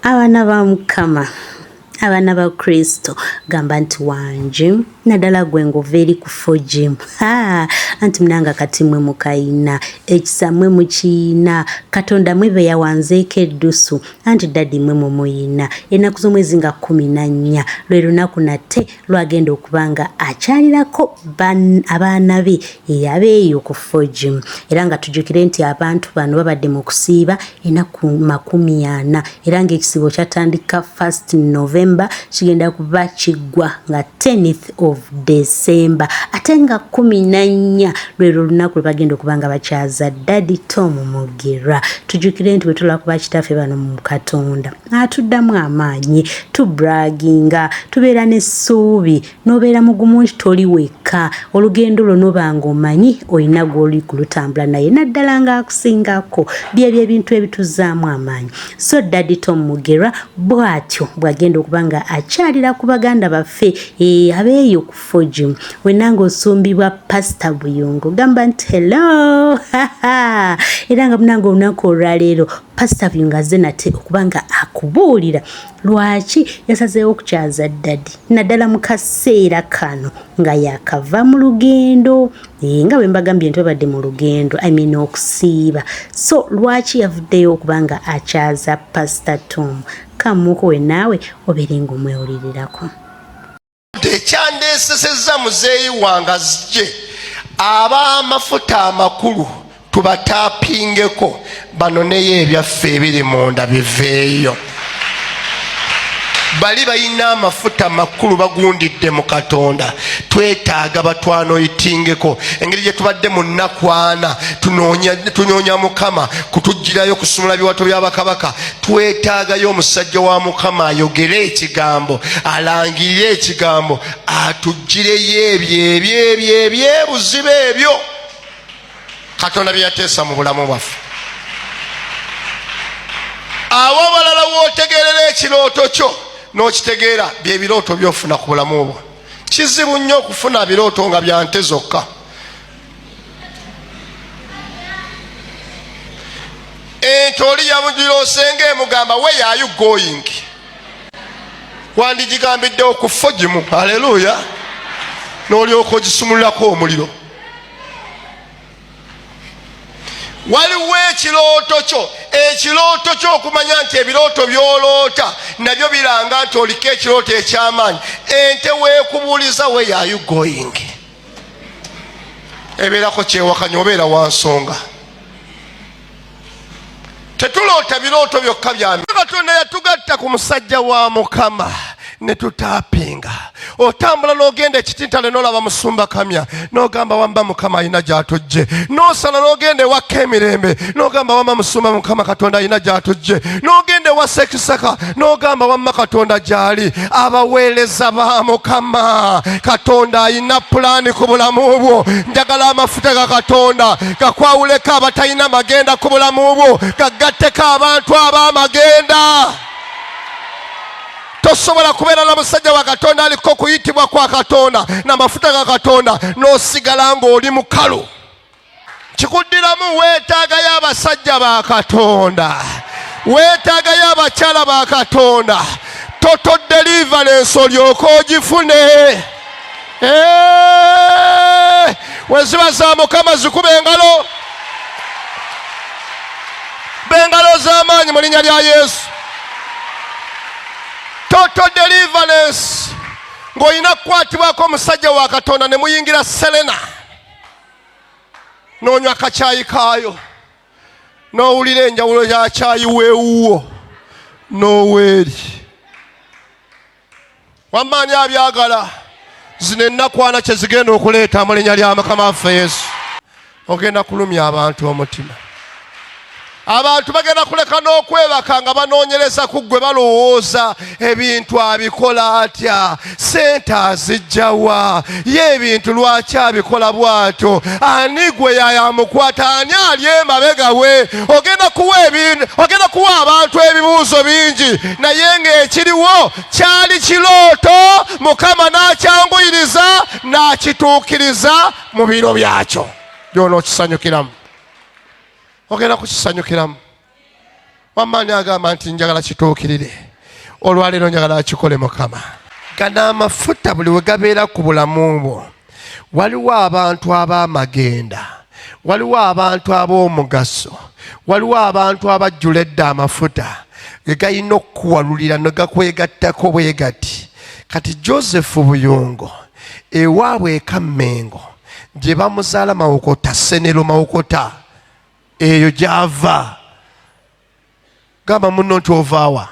Abaana ba Mukama, abaana ba Kristo, gamba nti wangi naddala gwe ng'ova eri ku fojimu. Anti munanga kati mwe mukayina ekisa, mwe mukiyina Katonda mwe be yawanzeeko eddusu, anti daddy mwe mumuyina. Ennaku z'omwezi nga 14 lwe lunaku nate lwagenda okuba nga akyalirako abaana be eyabeeyo ku fojimu. Era nga tujjukire nti abantu bano babadde mu kusiiba enaku 40, era ng'ekisiibo kyatandika 1 November, kigenda kuba kiggwa nga 10th of December, ate nga 14 lwelwo olunaku lwe bagenda okuba nga bakyaza Daddy Tom Mugerwa. Tujjukire nti bwe tulaba kuba kitaffe bano mu Katonda atuddamu amaanyi, tubraginga, tubeera n'essuubi, n'obeera mugumu nti toli wekka, olugendo lwo noba ng'omanyi olina gw'oli kulutambula naye, naddala ng'akusingako. Byebyo ebintu ebituzzaamu amaanyi. So Daddy Tom Mugerwa bw'atyo bw'agenda okuba nga akyalira ku baganda baffe abeeyo ku Fojimu. Wenna ng'osumbibwa Pasita Buyungo, gamba nti hello. Era nga munange olunaku olwaleero Pasita Buyungo azze nate okuba nga akubuulira lwaki yasazeewo okukyaza Daddy, naddala mu kaseera kano nga yakava mu lugendo. Nga bwe mbagambye nti babadde mu lugendo, I mean okusiiba. So lwaki yavuddeyo okuba nga akyaza Pasita Tom? Kamuuko we naawe obeere ng'omwewulirirako. Ekyandeesesezza muzeeyi wange azije ab'amafuta amakulu tubataapingeko banoneyo ebyaffe ebiri munda biveeyo. Bali balina amafuta makulu, bagundidde mu Katonda. Twetaaga batwanoyitingeko engeri gye tubadde mu nnaku ana tunoonya Mukama kutugirayo kusumula biwato bya bakabaka. Twetaagayo omusajja wa Mukama ayogere ekigambo, alangirire ekigambo, atuggireyo ebyo ebyo ebyo ebyebuziba ebyo Katonda bye yateesa mu bulamu bwaffe. Awo abalala w'otegeerera ekirooto kyo n'okitegeera, bye birooto by'ofuna ku bulamu bwo. Kizibu nnyo okufuna birooto nga bya nte zokka. Ente oli yamugiroose ng'emugamba where are you going, wandigigambiddewo ku fogimu. Haleluya! N'olyoka ogisumululako omuliro. Waliwo ekirooto kyo, ekirooto kyo okumanya nti ebirooto by'oloota nabyo biranga nti oliko ekirooto eky'amaanyi. Ente weekubuuliza where are you going, ebeerako kyewakanya, obeera wa nsonga. Tetuloota birooto byokka bya Katonda yatugatta ku musajja wa Mukama ne tutaapinga. Otambula n'ogenda ekitintale n'olaba musumba Kamya n'ogamba wamba Mukama alina gy'atujje. N'osala n'ogenda ewaka emirembe n'ogamba wamba musumba Mukama Katonda alina gy'atujje. N'ogenda ewa Sekisaka n'ogamba wamma Katonda gy'ali. Abaweereza ba Mukama, Katonda alina pulaani ku bulamu bwo. Njagala amafuta ga Katonda gakwawuleko abatalina magenda ku bulamu bwo, gagatteko abantu ab'amagenda. Tosobola kubeera na musajja wa Katonda aliko okuyitibwa kwa Katonda n'amafuta ga Katonda n'osigala ng'oli mukalu. Kikuddiramu, weetaagayo abasajja ba Katonda, weetaagayo abakyala ba Katonda. Total deliverance olyoke ogifune. Weziba za Mukama zikuba engalo, b'engalo z'amaanyi mu linnya lya Yesu. Total deliverance ng'olina kukwatibwako omusajja wa Katonda ne muyingira Serena, n'onywa akacaayi kaayo, n'owulira enjawulo ya caayi weewuwo n'oweeri. Wamma ani abyagala? Zino ennaku ana kye zigenda okuleeta mu linnya lya Mukama waffe Yesu. Ogenda kulumya abantu omutima. Abantu bagenda kuleka n'okwebaka nga banoonyereza ku ggwe, balowooza ebintu abikola atya, sente azijjawa, ye ebintu lwaki abikola bw'atyo, ani gwe yayamukwata, ani ali emabega we. Ogenda kuwa ebintu, ogenda kuwa abantu ebibuuzo bingi, naye ng'ekiriwo kyali kirooto Mukama n'akyanguyiriza n'akituukiriza mu biro byakyo. By'onookisanyukiramu, ogenda kukisanyukiramu. Wamma agamba nti njagala kituukirire olwaleero, njagala akikole Mukama. Gano amafuta buli we gabeera ku bulamu bwo, waliwo abantu ab'amagenda, waliwo abantu ab'omugaso, waliwo abantu abajjula edda amafuta ge galina okukuwalulira ne gakwegattako bwe gati. Kati Joseph Buyungo ewaabwe ekammengo gye bamuzaala Mawokota, Senero Mawokota, eyo gy'ava. Gamba munno nti ovaawa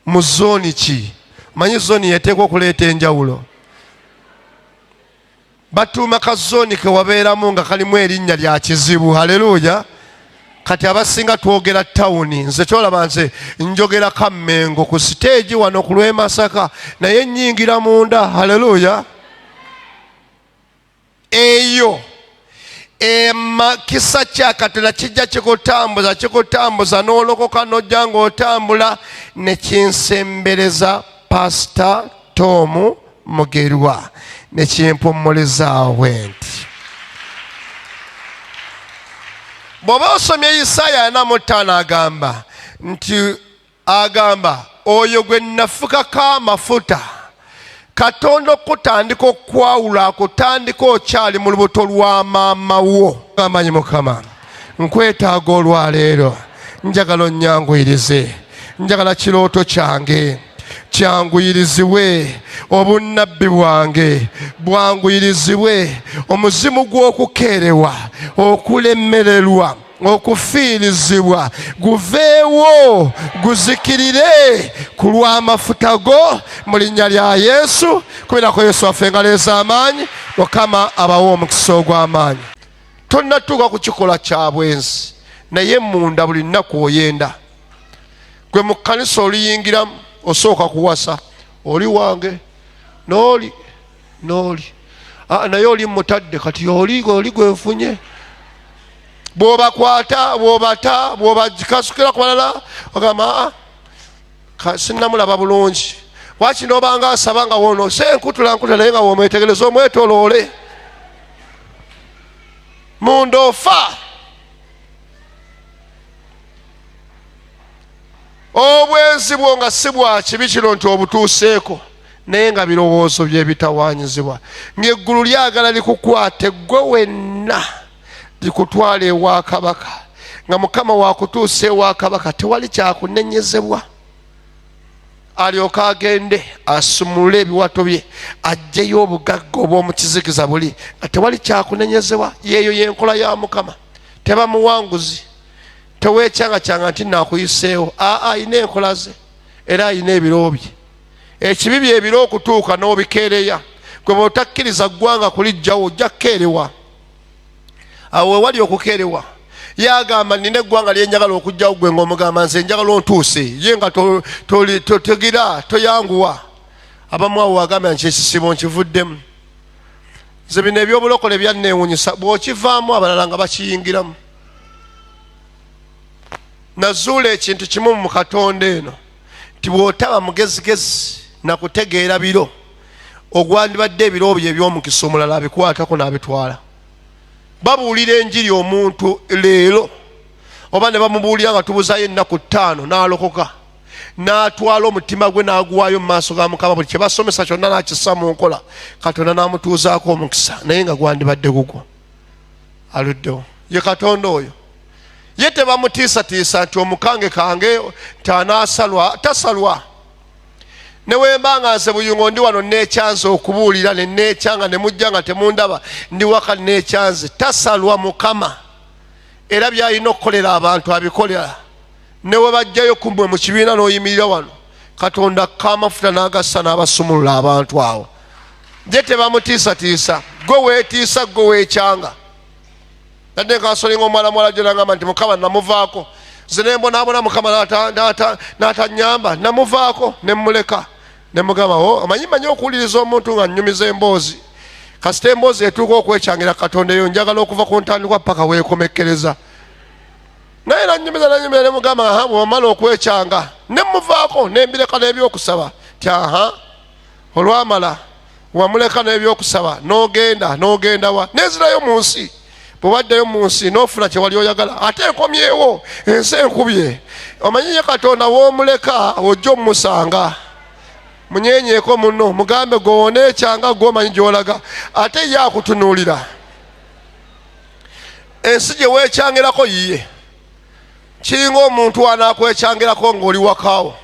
mu zooni ki? Manyi zooni yeteekwa okuleeta enjawulo. Batuuma ka zooni ke wabeeramu nga kalimu erinnya lya kizibu. Haleluya! Kati abasinga twogera tawuni, nze kyolaba nze njogera Kammengo ku siteegi wano ku lw'e Masaka, naye nnyingira munda. Haleluya! Eyo emakisa kya Katonda kijja kikutambuza, kikutambuza n'olokoka n'ojja ng'otambula. Ne kinsembereza Pasita Tomu Mugerwa ne kimpummulizaawo bwe nti. Bw'oba osomye Isaaya 45, agamba nti, agamba oyo gwe nnafukako amafuta. Katonda okutandika okukwawula akutandika okyali mu lubuto lwa maama wo. Amanyi Mukama, nkwetaaga olwaleero, njagala onnyanguyirize, njagala kirooto kyange kyanguyirizibwe, obunnabbi bwange bwanguyirizibwe, omuzimu gw'okukeerewa, okulemererwa, okufiirizibwa guveewo, guzikirire ku lw'amafuta go mu linnya lya Yesu. Kubirako Yesu waffe engalo ez'amaanyi. Mukama abawe omukisa ogw'amaanyi. Tonnatuuka ku kikolwa kya bwenzi, naye munda buli nnaku oyenda. Gwe mu kkanisa oluyingiramu osooka kuwasa oli wange n'oli n'oli, naye oli mutadde kati oli oli gwenfunye. Bw'obakwata, bw'obata, bw'obakasukira ku balala, ogamba sinnamulaba bulungi. Waki n'obanga asaba nga wono senkutula nkutula, naye nga womwetegereza omwetoloole munda ofa. Obwenzi bwo nga si bwa kibi kino nti obutuuseeko, naye nga birowoozo bye bitawaanyizibwa, ng'eggulu lyagala likukwate ggwe wenna likutwala ewa kabaka, nga Mukama wakutuusa ewa kabaka tewali kyakunenyezebwa, alyoke agende asumulule ebiwato bye aggyeyo obugagga obw'omu kizikiza buli, nga tewali kyakunenyezebwa. Yeeyo y'enkola ya Mukama, teba muwanguzi. Teweekyangakyanga nti naakuyiseewo. Aa, alina enkola ze era alina ebiro bye. Ekibi byebiro okutuuka n'obikeereya. Gwe bw'otakkiriza ggwanga kulijjawo, ojja kukeerewa. Awo wewali okukeerewa. Ye agamba nina eggwanga lyenjagala okugjawo, gwe ng'omugamba nze njagala ontuuse, ye nga totegira, toyanguwa. Abamu awo wagamba nti ekisibo nkivuddemu nze, bino eby'obulokole byanneewunyisa. Bw'okivaamu abalala nga bakiyingiramu. Nazuula ekintu kimu mu Katonda eno, nti bw'otaba mugezigezi nakutegeera biro, ogwandibadde ebiro byo eby'omukisa omulala abikwatako n'abitwala. Babuulira enjiri omuntu leero, oba ne bamubuulira nga tubuzayo ennaku 5, n'alokoka n'atwala omutima gwe n'aguwaayo mu maaso ga Mukama, buli kye basomesa kyonna n'akissa mu nkola, Katonda n'amutuuzaako omukisa, naye nga gwandibadde gugwo aluddewo. Ye Katonda oyo ye tebamutiisatiisa nti omukange kange nti anaasalwa, tasalwa. Ne wemba nga nze Buyungo ndi wano neekyanze okubuulira, ne neekyanga ne mujja nga temundaba, ndi waka neekyanze. Tasalwa Mukama, era by'alina okukolera abantu abikolera. Ne we bajjayo ku mmwe mu kibiina n'oyimirira wano, Katonda akka amafuta n'agassa n'abasumulula abantu awo. Ye tebamutiisatiisa, gwe weetiisa, gwe weekyanga. Nadde nkasolinga omwana muwala gye nagamba nti Mukama namuvaako nze ne mbonaabona, Mukama n'atanyamba, namuvaako ne mmuleka ne mugamba o amanyi manyi okuwuliriza omuntu nga nnyumiza emboozi, kasita emboozi etuuka okwekyangira Katonda, eyo njagala okuva ku ntandikwa paka weekomekkereza. Naye nanyumiza nanyumiza ne mugamba aha, bwomala okwekyanga ne muvaako ne mbireka n'ebyokusaba ti aha, olwamala wamuleka n'ebyokusaba n'ogenda n'ogenda wa nenzirayo mu nsi. Bwe waddayo mu nsi n'ofuna kye wali oyagala, ate enkomyewo ensi enkubye. Omanyi ye Katonda w'omuleka ojja omumusanga. Munyenyeeko munno, mugambe gwe oneekyanga, gwe omanyi gy'olaga, ate ye akutunuulira. Ensi gye weekyangirako yiye. Kiringa omuntu anaakwekyangerako ng'oli wakaawo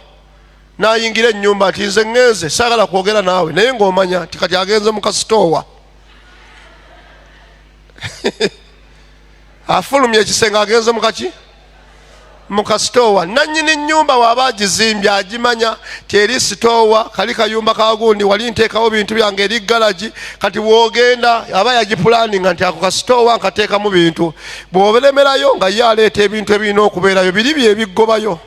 n'ayingira ennyumba nti nze ŋŋenze saagala kwogera naawe, naye ng'omanya nti kati agenze mu kasitoowa, afulumya ekisenge agenze mu kaki, mu kasitoowa. Nannyini nnyumba waaba agizimbye agimanya ti eri sitoowa, kali kayumba kagundi, wali nteekawo bintu byange, eri galagi. Kati bw'ogenda aba yagipulaninga nti ako kasitoowa nkateekamu bintu. Bw'obelemerayo nga ye aleeta ebintu ebirina okubeerayo, biri bye biggobayo.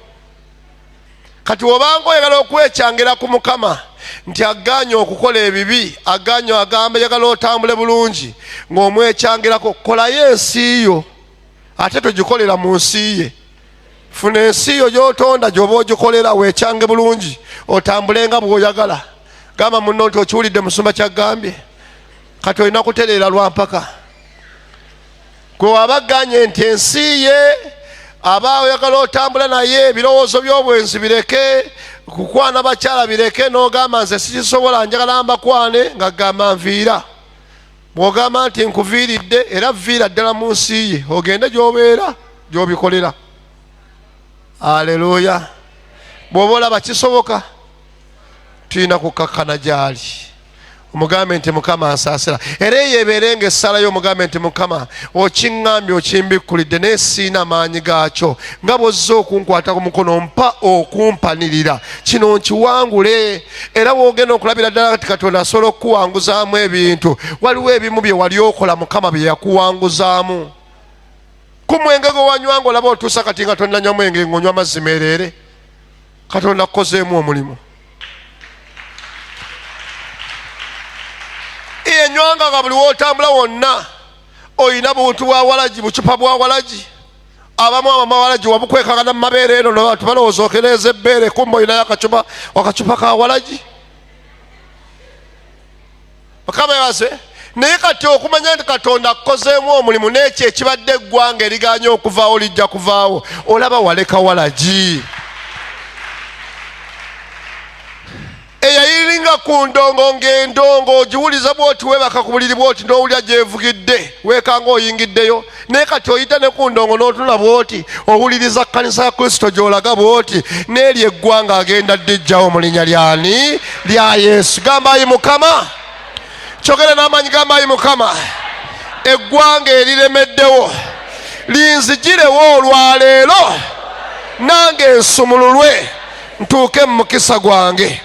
Kati obanga oyagala okwekyangira ku Mukama nti aganye okukola ebibi, aganye, agamba yagala otambule bulungi, ng'omwekyangirako, kolayo ensi yo, ate togikolera mu nsi ye. Funa ensi yo gy'otonda gy'oba ogikolera, weekyange bulungi, otambule nga bw'oyagala. Gamba munno nti okiwulidde musumba kyagambye, kati olina kutereera lwampaka. Gwe waba aganye nti ensi ye aba oyagala otambula naye, ebirowoozo by'obwenzi bireke, kukwana bakyala bireke, n'ogamba nze sikisobola, njagala mbakwane, nga gamba nviira. Bw'ogamba nti nkuviiridde, era viira ddala mu nsi ye, ogende gy'obeera gy'obikolera. Aleluya! Bw'oba olaba kisoboka, tulina kukakkana gy'ali, omugambe nti Mukama nsaasira. Era eyo ebeere nga essala yo, omugambe nti Mukama okiŋŋambye, okimbikkulidde, naye siina maanyi gaakyo, nga bw'ozze okunkwata ku mukono, mpa okumpanirira kino nkiwangule. Era w'ogenda okulabira ddala nti Katonda asobola okukuwanguzaamu ebintu, waliwo ebimu bye wali okola Mukama bye yakuwanguzaamu. Ku mwenge gwe wanywanga, olaba otuusa kati nga tonnanywa mwenge, ng'onywa mazzi meereere. Katonda akukozeemu omulimu. Enywanga nga buli w'otambula wonna olina buntu bwa walagi, bucupa bwa walagi. Abamu amawalagi wabukwekagana mu mabeere eno, nabantu balowooza okereeza ebbeere, kumba olinayo akacupa ka walagi. Mukama yebaze. Naye kati okumanya nti Katonda akukozeemu omulimu, n'ekyo ekibadde eggwanga eriganye okuvaawo lijja kuvaawo, olaba waleka walagi eyayiringa ku ndongo, ng'endongo ogiwuliza bw'oti, weebaka ku buliri bw'oti n'owulira gy'evugidde, weekanga oyingiddeyo. Naye kati oyita ne ku ndongo n'otunula bw'oti, owuliriza kkanisa ya Kristo gy'olaga bw'oti, n'eri eggwanga agenda ddijjawo mu linnya lyani? Lya Yesu. Gamba ayi Mukama, kyogere n'amaanyi, gamba ayi Mukama, eggwanga eriremeddewo linzigirewo olwaleero, nange nsumululwe ntuuke mu mukisa gwange.